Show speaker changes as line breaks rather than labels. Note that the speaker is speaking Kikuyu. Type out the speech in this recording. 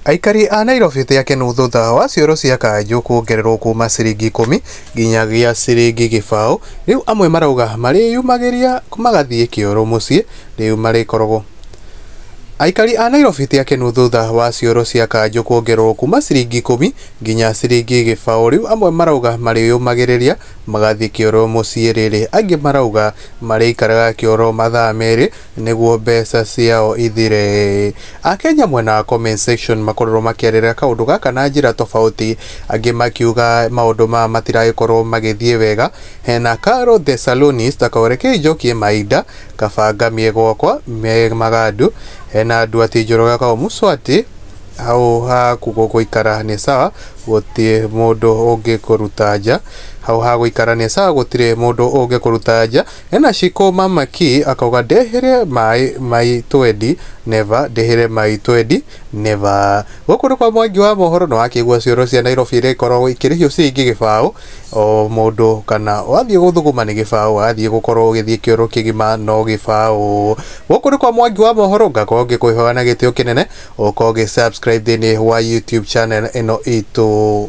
Aikari a Nairobi ti akenu thutha wa cioro cia kanjũ kuongererwo kuma ciringi 10 nginyagia ciringi 20. Rĩu amwe marauga marĩyumagĩria magathiĩ kĩoro mũciĩ rĩu marĩkoragwo. Aikari a Nairobi ti akenu thutha wa cioro cia kanjũ kuongererwo kuma ciringi 10 nginya ciringi 20. Rĩu amwe marauga marĩyumagĩrĩria magathiĩ kĩoro mũciĩ rĩrĩ angĩ marauga marĩikaraga kĩoro mathaa 2 nĩguo mbeca ciao ithire. Akenya mwena wa comment section makorirwo makĩarĩrĩra kaũndũ gaka na njĩra tofauti, angĩ makiuga maũndũ maya matiragĩkorwo magĩthiĩ wega. Hena Caro the Salonist akauga rekei njokie mahinda kaba ngamie gwakwa me magandu. Hena Nduati Njoroge akauga Muswati hau haku gũikara nĩ sawa gũtirĩ mũndũ ũngĩkũruta nja. Hau ha gũikara nĩ sawa gũtirĩ mũndũ ũngĩkũruta nja. Hena Shiko Mamaki akauga ndehĩre maĩ mai twendi never, ndehĩre mai twendi never. Gũkũ nĩ kwa Mwangi wa mohoro na wakĩigua cioro cia Nairobi iria ikoragwo ikĩrĩhio ciringi 20 o mũndũ, kana wathiĩ gũthuguma nĩ 20, wathiĩ gũkorwo ũgĩthiĩ kĩoro kĩgima no 20. Gũkũ nĩ kwa Mwangi wa mohoro, ngakorwo ngĩkwĩhoya na gĩtĩo kĩnene ũkorwo ũgĩ subscribe thĩinĩ wa YouTube channel ĩno itũ.